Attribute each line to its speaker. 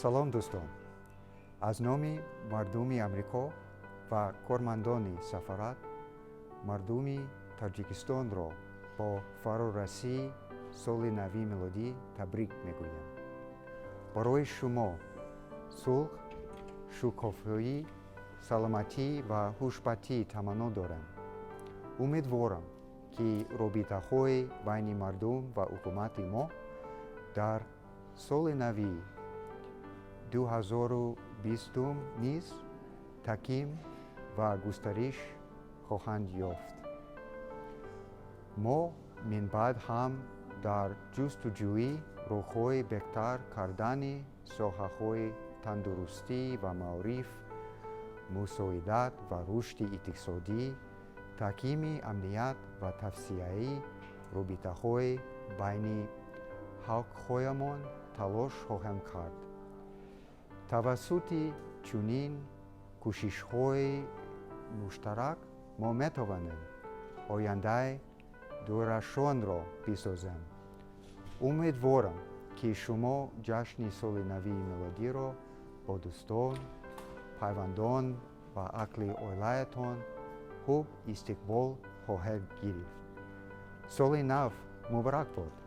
Speaker 1: Салом, дӯстон! Аз номи мардуми Амрико ва кормандони сафорат мардуми Тоҷикистонро бо фарорасии соли нави милодӣ табрик мегӯям. Барои шумо сулҳ, шукуфоӣ, саломатӣ ва хушбахтӣ таманно дорам. Умедворам, ки робитаҳои байни мардум ва ҳукумати мо дар соли нави 2020 низ таҳким ва густариш хоҳанд ёфт. Мо минбаъд ҳам дар ҷустуҷӯи роҳҳои беҳтар кардани соҳаҳои тандурустӣ ва маориф, мусоидат ва рушди иқтисодӣ, таҳкими амният ва тавсеаи робитаҳои байни халқҳоямон талош хоҳем кард. Тавассути чунин кӯшишҳои муштарак мо метавонем ояндаи дурахшонро бисозем. Умедворам, ки шумо ҷашни соли нави милодиро бо дӯстон, пайвандон ва аҳли оилаятон хуб истиқбол хоҳед гирифт. Соли нав муборак бод!